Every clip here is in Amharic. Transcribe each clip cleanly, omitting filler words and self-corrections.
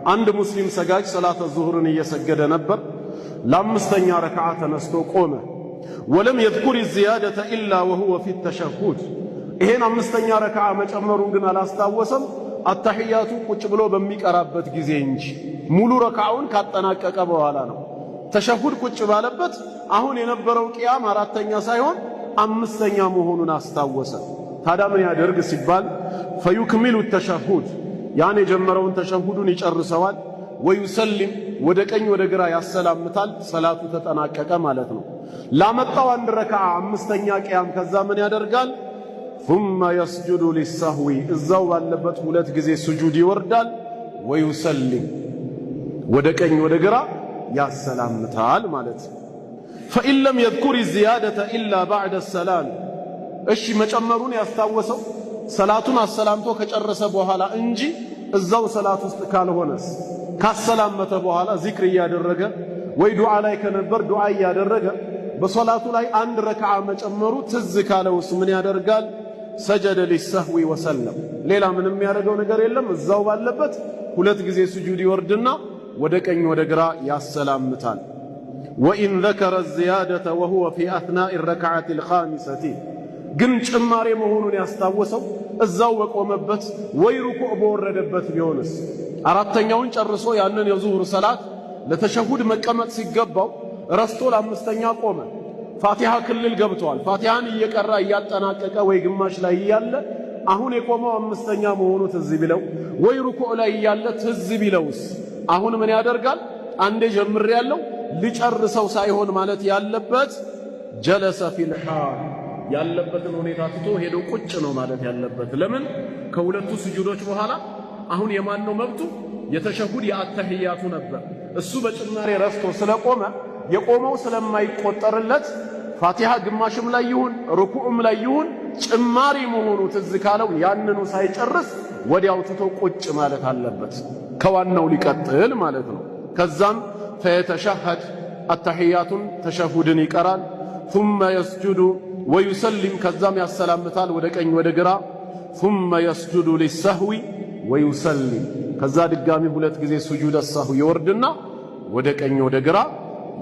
አንድ ሙስሊም ሰጋጅ ሰላተ ዙሁርን እየሰገደ ነበር። ለአምስተኛ ረክዓ ተነስቶ ቆመ። ولم يذكر الزيادة إلا وهو في التشهد። ይሄን አምስተኛ ረክዓ መጨመሩን ግን አላስታወሰም አተሕያቱ ቁጭ ብሎ በሚቀራበት ጊዜ እንጂ ሙሉ ረክዓውን ካጠናቀቀ በኋላ ነው። ተሸሁድ ቁጭ ባለበት አሁን የነበረው ቅያም አራተኛ ሳይሆን አምስተኛ መሆኑን አስታወሰ። ታዲያ ምን ያደርግ ሲባል فيكمل التشهد፣ ያን የጀመረውን ተሸሁዱን ይጨርሰዋል። ويسلم፣ ወደ ቀኝ ወደ ግራ ያሰላምታል። ሰላቱ ተጠናቀቀ ማለት ነው። ላመጣው አንድ ረክዓ አምስተኛ ቅያም ከዛ ምን ያደርጋል? ثم يسجد للسهو፣ እዛው ባለበት ሁለት ጊዜ ስጁድ ይወርዳል። ويسلم፣ ወደ ቀኝ ወደ ግራ ያሰላምታል ማለት ነው። فإن لم يذكر الزيادة إلا بعد السلام፣ እሺ መጨመሩን ያስታወሰው ሰላቱን አሰላምቶ ከጨረሰ በኋላ እንጂ እዛው ሰላት ውስጥ ካልሆነስ? ካሰላመተ በኋላ ዚክር እያደረገ ወይ ዱዓ ላይ ከነበር ዱዓ እያደረገ በሶላቱ ላይ አንድ ረክዓ መጨመሩ ትዝ ካለውስ ምን ያደርጋል? سجد للسهو وسلم። ሌላ ምንም የሚያደርገው ነገር የለም። እዛው ባለበት ሁለት ጊዜ ስጁድ ይወርድና ወደ ቀኝ ወደ ግራ ያሰላምታል። وإن ذكر الزيادة وهو في أثناء الركعة الخامسة፣ ግን ጭማሬ መሆኑን ያስታወሰው እዛው በቆመበት ወይ ሩኩዕ በወረደበት ቢሆንስ? አራተኛውን ጨርሶ ያንን የዙሁር ሰላት ለተሸሁድ መቀመጥ ሲገባው ረስቶ ለአምስተኛ ቆመ። ፋቲሃ ክልል ገብቷል። ፋቲሃን እየቀራ እያጠናቀቀ ወይ ግማሽ ላይ እያለ አሁን የቆመው አምስተኛ መሆኑ ትዝ ቢለው ወይ ሩኩዕ ላይ እያለ ትዝ ቢለውስ አሁን ምን ያደርጋል? አንዴ ጀምሬያለሁ ልጨርሰው ሳይሆን ማለት ያለበት جلس في الحال፣ ያለበትን ሁኔታ ትቶ ሄዶ ቁጭ ነው ማለት ያለበት። ለምን? ከሁለቱ ስጁዶች በኋላ አሁን የማን ነው መብቱ? የተሸሁድ የአተህያቱ ነበር። እሱ በጭማሬ ረስቶ ስለቆመ የቆመው ስለማይቆጠርለት ፋቲሃ ግማሽም ላይ ይሁን ሩኩዕም ላይ ይሁን ጭማሪ መሆኑ ትዝ ካለው ያንኑ ሳይጨርስ ወዲያው ትቶ ቁጭ ማለት አለበት፣ ከዋናው ሊቀጥል ማለት ነው። ከዛም فيتشهد፣ አተሕያቱን ተሸሁድን ይቀራል። ثم يسجد ويسلم፣ ከዛም ያሰላምታል ወደ ቀኝ ወደ ግራ። ثم يسجد للسهو ويسلم፣ ከዛ ድጋሚ ሁለት ጊዜ ስጁድ ሰህው ይወርድና ወደ ቀኝ ወደ ግራ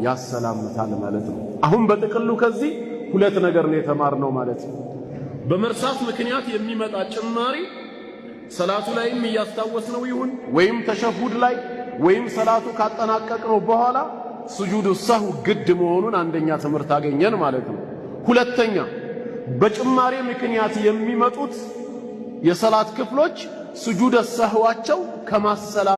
ያሰላምታል ማለት ነው። አሁን በጥቅሉ ከዚህ ሁለት ነገር ነው የተማርነው ማለት ነው። በመርሳት ምክንያት የሚመጣ ጭማሪ ሰላቱ ላይም እያስታወስነው ይሁን ወይም ተሸሁድ ላይ ወይም ሰላቱ ካጠናቀቅነው በኋላ ስጁዱ ሰህው ግድ መሆኑን አንደኛ ትምህርት አገኘን ማለት ነው። ሁለተኛ በጭማሪ ምክንያት የሚመጡት የሰላት ክፍሎች ስጁደ ሰህዋቸው ከማሰላ